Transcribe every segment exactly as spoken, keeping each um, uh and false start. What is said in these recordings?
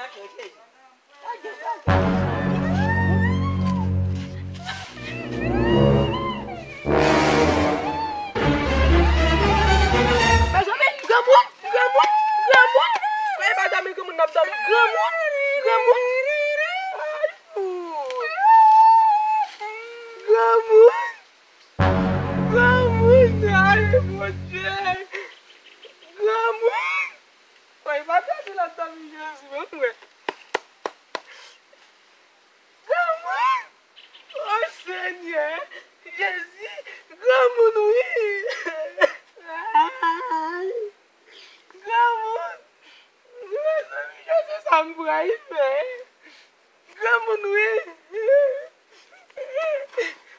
Mezanmi, granmoun, granmoun, granmoun. Mezanmi, granmoun n ap dòmi. Granmoun, granmoun. Ay, fout. Granmoun. Granmoun, ay, Bondye. Granmoun. Woy, pa pèdi l ap dòmi, Jezi, men mwen. Granmoun. O Senyè. Jezi. Granmoun, wi. Ay. Granmoun. Mezanmi, Jezi, sa m pral fè. Granmoun, wi.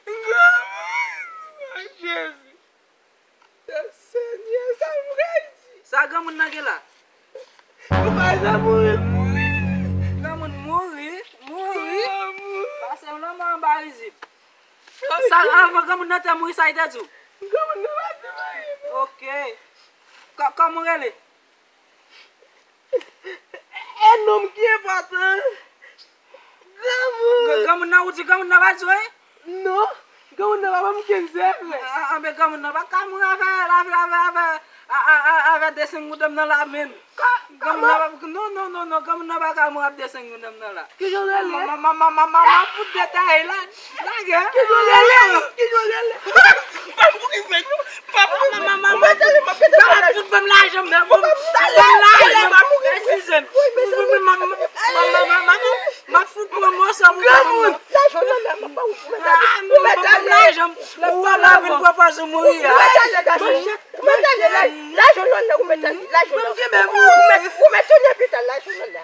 Granmoun. Ay, Jezi. Senyè, sa m pral di? Sa granmoun nan gen la? Ou pa sa mouri, mouri. Granmoun mouri, mouri. Granmoun. Pase yon lanmò anba rizib. Sa, avan granmoun nan te mouri, sa li te di w? Granmoun nan pa di m anyen, non. Ok. Kò-, kòman w rele? E non m ki enpòtan. Granmoun. Granmoun nan, ou di granmoun nan pa di w anyen? Non. Granmoun nan pa ban m kenn sekrè. A, a, anben granmoun nan pa ka mouri avè, avè, avè, avè, a, a, a, avè de senk goud nan la men. Granmoun nan pa, non, non, non, non, granmoun nan pa ka mouri avè de senk goud nan la. Ki jan w rele? Ma, ma, ma, ma, ma, ma, ma fout detay la. Lage. Ki jan w rele? Ki jan w rele? Pa mouri vre, non. Pa mouri vre. Ma, ma, ma, ma, ma fout ban m lajan m, ban m lajan m. Eskize m. Ma, ma, ma, ma, ma, ma fout pran mòso pou granmoun. Lajan w nan la, m ap ba ou, ou mèt ale. Ou mèt ale. Lajan m. Ou wè m ap vin pran pòz ou mouri a. Ou mèt ale, gason. Ou mèt ale, la, lajan w nan la, ou mèt ale, lajan w nan la. Ou mèt, ou mèt tounen pita, lajan w nan la.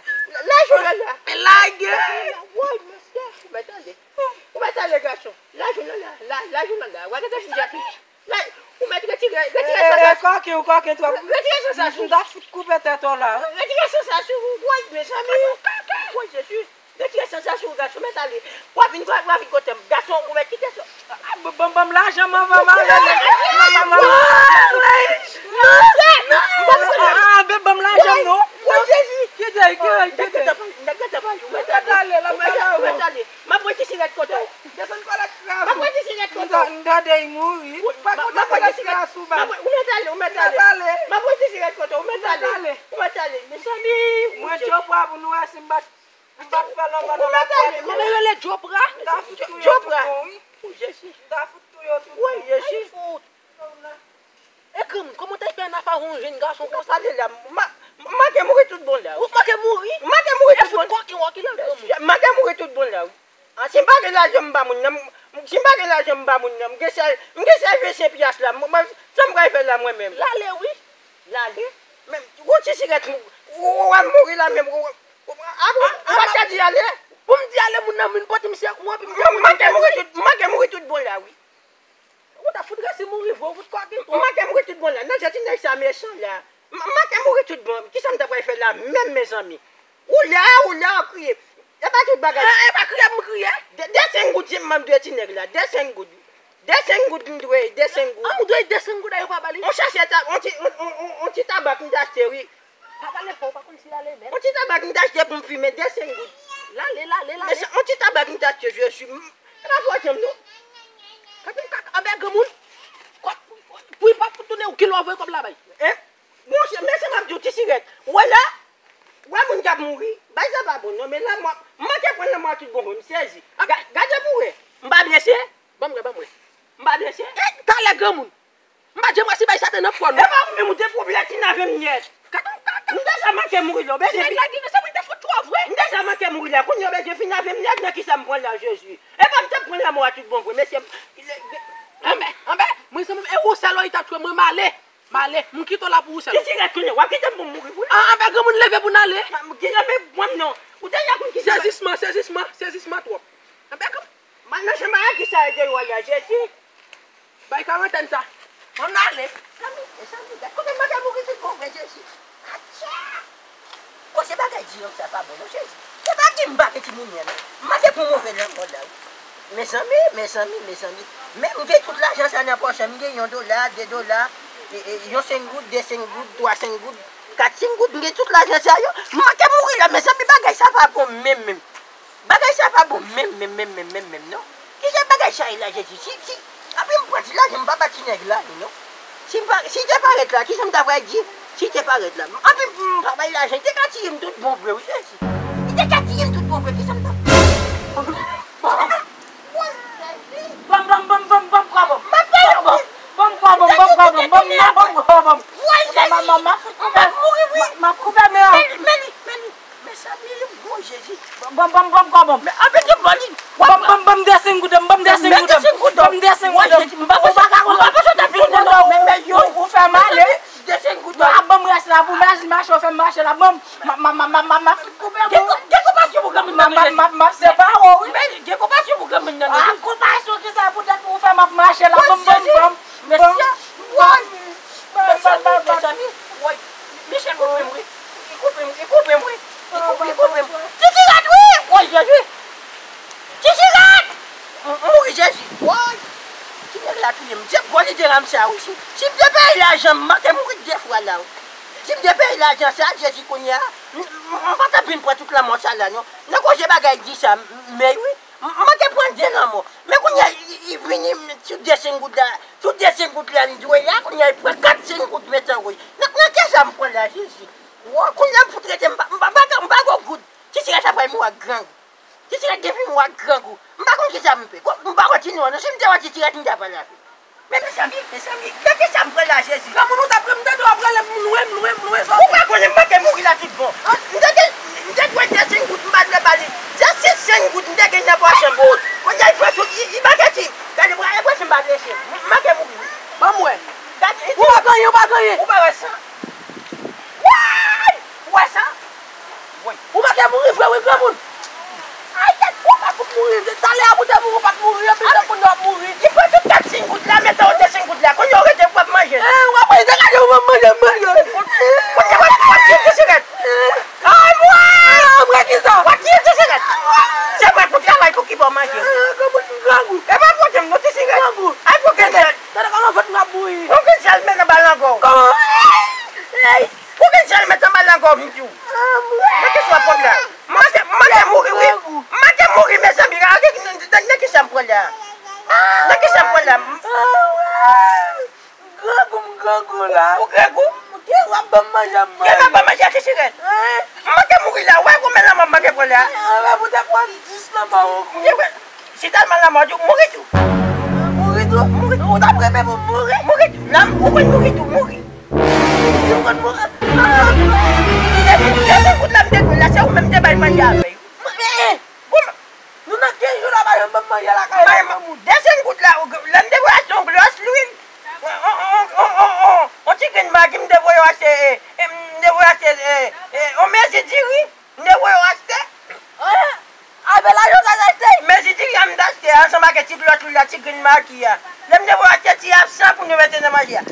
Lajan w nan la. Lage. Woy, mesye, ou mèt ale. Ou mèt ale, gason. Lajan w nan la, la, lajan w nan la. Ou mèt retire, retire sansasyon. Kòken, ou kòken twòp. Retire sansasyon. M ta fout koupe tèt ou la. Retire sansasyon, ou, woy, mezanmi. Woy, Jezi. Retire sansasyon, gason, mèt ale. W ap vin, w ap vin kote m. Gason, ou mèt kite sa. A, ban, ban, ban m lajan m anvan m ale. Non, non, non, non. A, a, a, ban, ban m lajan m non. Woy, Jezi. Kite, kite, kite. Nèg gentan pale, ou mèt ale. Ou mèt ale, ou mèt ale. M ap pran ti sirèt kote w. Desann kòlèt kras ou. M ap pran ti sirèt kote w. M tande y mouri. M ap pran ti sirèt. Ou mèt ale, ou mèt ale. M ap pran ti sirèt kote w. Ou mèt ale. Ou mèt ale. Mezanmi. Mwen Djopra pou nou wè si m pa t, m pa t fè lanmò nan lakay. Kòman yo rele Djopra? M ta fout touye tout bon, wi. Ou Jezi. M ta fout touye tout bon. Woy, Jezi. Ay, fout. E granmoun, kòman w ta fè nan fè yon jenn gason konsa? Pale la, m, m, m manke mouri tout bon la. Ou manke mouri? M manke mouri tout bon. E fout kòken w ki la granmoun. M manke mouri tout bon la, wi. A, si m pa gen lajan m ba moun nan, m, si m pa gen lajan m ba moun nan, m gen sèl, m gen sèl vensenk pyas la, m, mwen, sa m pral fè la mwen menm? Lale, wi. Lale. Men, yon ti sirèt, ou, ou, ou ap mouri la menm, ou, ou, a, ou, ou pa ka di ale? Pou m di ale, moun nan vin pote m sekou, epi m manke mouri tout, m manke mouri tout bon la, wi. Ou ta fout resi mouri vre, ou fout kòken twòp. M manke mouri tout bon la. Nan jan ti nèg sa mechan la. M, m manke mouri tout bon. Kisa m ta pral fè la menm, mezanmi? Ou la, ou la, w ap kriye. E pa tout bagay. E, e pa kriye m kriye. De, de senk goud, m dwe ti nèg la. De senk goud. De senk goud m dwe, de senk goud. An, ou dwe de senk goud a yo pa ba li? On chache ta, on ti, on, on, on, on ti tabak m t achte, wi. Pa pale fò, ou pa konn si l ale nèt. On ti tabak m t achte pou m fimen, de senk goud. L ale, l ale, l ale. Mesye, on ti tabak m t achte, Jezi. E pa fò janm, non. Gade m kaka, anben granmoun. Kòb, pou, pou, pou li pa fout tounen, ou ki lè w voye kòb la bay? Hein? Monchè, men sa m ap di w, ti sirèt. Wè la, wè moun k ap mouri. Bagay sa pa bon, non, men lanmò, m manke pran lanmò a tout bon vre, m sezi. Ga-, gade pou wè. M pa blese? Ban m wè, ban m wè. M pa blese? E, talè granmoun. M pa janm wè si bay sa te nan pò, non. E pa ou menm, ou te fout blè ti nave m nèt. Gade yon kaka. M deja manke mouri la, ou bezwen. Nèg la gen sa, mwen te fout twò vre. M deja manke mouri la. Kounye a, ou bezwen fin lave m nèt nan kisa m pran la, Jezi. E pa m t ap pran lanmò a tout bon vre, mesye. Anben, anben, mwen se mwen, e ou sèl ou ta tchwe mwen, m ale. M ale, m kite w la pou ou sèl. Ki ti rès kounye a, w ap kite m pou m mouri vre? An, anben, granmoun leve pou n ale. Ki leve pou mwen, non. Ou deja konn ki. Sezisman, sezisman, sezisman twòp. Anben, granmoun. Mal nan janm a kisa e deyò a la, Jezi. Bay karantèn sa. Ann ale. Mezanmi, mezanmi, gad kote m manke mouri tout bon vre, Jezi. Atchè! Bon, se bagay di yo sa pa bon, non, Jezi. Se pa di m pa gen timoun mwen, non. M manke pran move lanmò la, wi. Mezanmi, mezanmi, mezanmi. Men m gen tout lajan sa nan pòch, m gen yon dola, de dola, e, e, yon senk goud, de senk goud, twa senk goud, kat senk goud, m gen tout lajan sa yo. M manke mouri la, mezanmi, bagay Menm, menm. Bagay sa pa bon menm, menm, menm, menm, menm, menm, non. Ki jan bagay sa ye la, Jezi? Si, si, anpi m pran ti lajan, m pa ba ti nèg la, non. Si m pa, si te parèt la, ki jan m ta pral di? Si te parèt la. Anpi m pa bay lajan, li te ka tiye m tout bon vre, wi, Jezi. Li te ka tiye m tout bon vre, ki jan m ta. Ban m, ban m, ban m, ban m, ban m kòb. M ap peye w. Ban m kòb, ban m, ban m kòb, ban m, ban m, ban m kòb. Woy, Jezi. M ap mouri, wi. M ap koupe men an. Men li, men li, men li. Mezanmi, o Jezi. Ban m, ban m, ban m kòb. Men anpil de bò li. Ban m, ban m, ban m de senk goud, ban m de senk goud. Ban m de senk goud. Woy, Jezi, m pa konn sa ka konn. M pa konn sa ta fin konn. Men, men, yo, ou fè m ale. De senk goud. Yo ap ban m rès la pou m mache, ou fè m mache la. Ban m, m, m, m, m, m, m ap koupe men w. Gen konpasyon pou granmoun nan, Jezi. M ap separe w, wi. Men gen konpasyon pou granmoun nan, Jezi. Konpasyon ki sa poutèt pou ou fè m ap mache la. Ban m, ban m, ban m. Mesye, woy. Mezanmi, mezanmi, woy. Michel koupe m, wi. Li koupe m, li koupe m, wi. Li koupe, li koupe m. Ti Sirèt, wi. Woy, Jezi. Ti Sirèt. M, m mouri, Jezi. Woy. Ti nèg la touye m. Se gwo lide ram sa, wi. Si, si m te peye lajan, m manke mouri de fwa la, wi. Si m te peye lajan sa, Jezi, kounye a, m, m, m pa t ap vin pran tout lanmò sa la, non. Nan koze bagay di sa, m, men wi. M, m manke pran de lanmò. Men kounye a, li, li vini, m, sou de senk goud la, sou de senk goud la, li dwe la, kounye a, li pran kat senk goud, mete woy. Nan, nan kisa m pran la, Jezi? Wo, kounye a, m fout rete, m pa, m pa, m pa, m pa gon goud. Ti Sirèt ap pral mouri ak grangou. Ti Sirèt gen pou mouri ak grangou. M pa konn kisa m fè. Ko-, m pa kontinye, non. Si m te wè Ti Sirèt, m ta pral avè l. Men mezanmi, mezanmi, gade sa m pran la, Jezi. Granmoun, ou t ap, m tande w ap rele m, m lwen, m lwen, m lwen, sa. Ou pa konnen m manke mouri la tout bon. M te gen, m te dwe de senk goud, m pa dwe ba li. Se sis senk goud m te gen nan pòch mwen. Kounye a, li pran tout, li, li manke ti. Gade, bra, e prèske m pa blese. M, m manke mouri, wi. Ban m wè. Gade, ou pa gen anyen, ou pa gen anyen. Ou pa wè san? Woy! Ou wè sa? Woy. Ou manke mouri vre, wi, granmoun. Ay, tèt, ou pa fout mouri. Talè a pou te mouri, ou pa t mouri. Epi lè kounye a w ap mouri. Li pran tout kat senk goud la, mete w de senk goud la. Kounye a w rete pou w ap manje. Eh, w ap manje, gade, ou p ap manje, manje. Kounye a w ap, w ap tiye ti sirèt. Ay, mwen! W ap tiye ti sirèt. Se mwen pou travay pou ki bò manje. Eh, granmoun, grangou. E pa pote m non ti sirèt. Grangou. Ay, pou gen sèl. Tande kòman vant mwen ap bouyi. Pou gen sèl, men anba langò. Kòman? Ey! Pou gen sèl met anba langò m di w. Ah, mwen. Men kisa w ap pran la? M manke, m manke mouri, wi. M manke mouri, mezanmi. Gade nan kisa m pran la. Nan kisa m pran la. Ah, mwen. Grangou, m grangou la. Ou grangou? Ou te w ap ban m manje, m manje. Ou ap ban m manje a ti sirèt? Hein? M manke mouri la. Ou wè konbyen lanmò m manke pran la? Ah, mwen, pou te pran dis lanmò, ou kou. Si tèlman lanmò di w mouri tou. Mouri tou? Mouri. Ou t ap renmen pou m mouri? Mouri tou. Nan, ou konn mouri tou, mouri. Ou konn mouri? Ah! Depi, depi kout la m te jwenn la, se ou menm te bay manje avè l. Mwen, eh, eh. Bon, nou nan kenz jou la, pa janm ban m manje lakay la, granmoun. De senk goud la, ou, lè m te voye achte yon glòs lwil, on, on ti grenn magi, m te voye achte, eh, eh, m te voye achte, eh, eh, on mezi diri. M te voye w achte. Avè lajan w ta achte? Mezi diri a m t achte ansanm ak ti glòs lwil la, ti grenn magi a. Lè m te voye w achte ti absan pou nou mete nan manje a.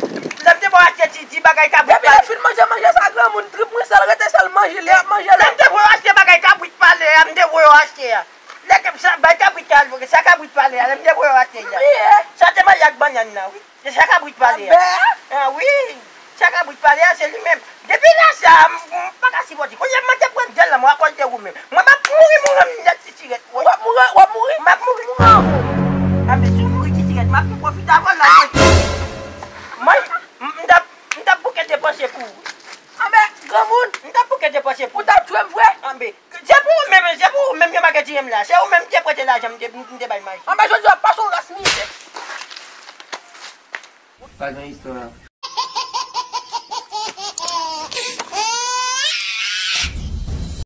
Lè m te voye w achte ti, ti bagay kabrit pale. Depi lè fin manje, manje sa granmoun, trip mwen sèl rete sèl manje, li ap manje la. Lè m te voye w achte bagay kabrit pale a, m te voye w achte a. Lè ke sa, bay kabrit a, sa kabrit pale a, lè m te voye w achte a. Wi. Sa te manje ak bannann nan, wi. Se sa kabrit pale a. Anbè? Ah, wi. Sa kabrit pale a, se li menm. Depi lè sa, m, m pa ka sipòte. Kounye a, m te pran dèl lanmò akoz de ou menm. Mwen, m ap mouri, mouri, m nèt ti sirèt. W ap mouri, w ap mouri? M ap mouri. Mouri ankò. Anben, si w mouri ti sirèt, m ap tou pwofite avè w la. Mwen, m, m t ap, m t ap bouke depanse pou ou. Anben, granmoun. M t ap bouke depanse pou ou. Ou t ap tchwe m vre? Anben. Se pou ou menm, se pou ou menm yo make tiye m la. Se ou menm ki te prete lajan m te, m te bay manje. Anben, jodi a, pase yon ras mizè. Pa gen istwa.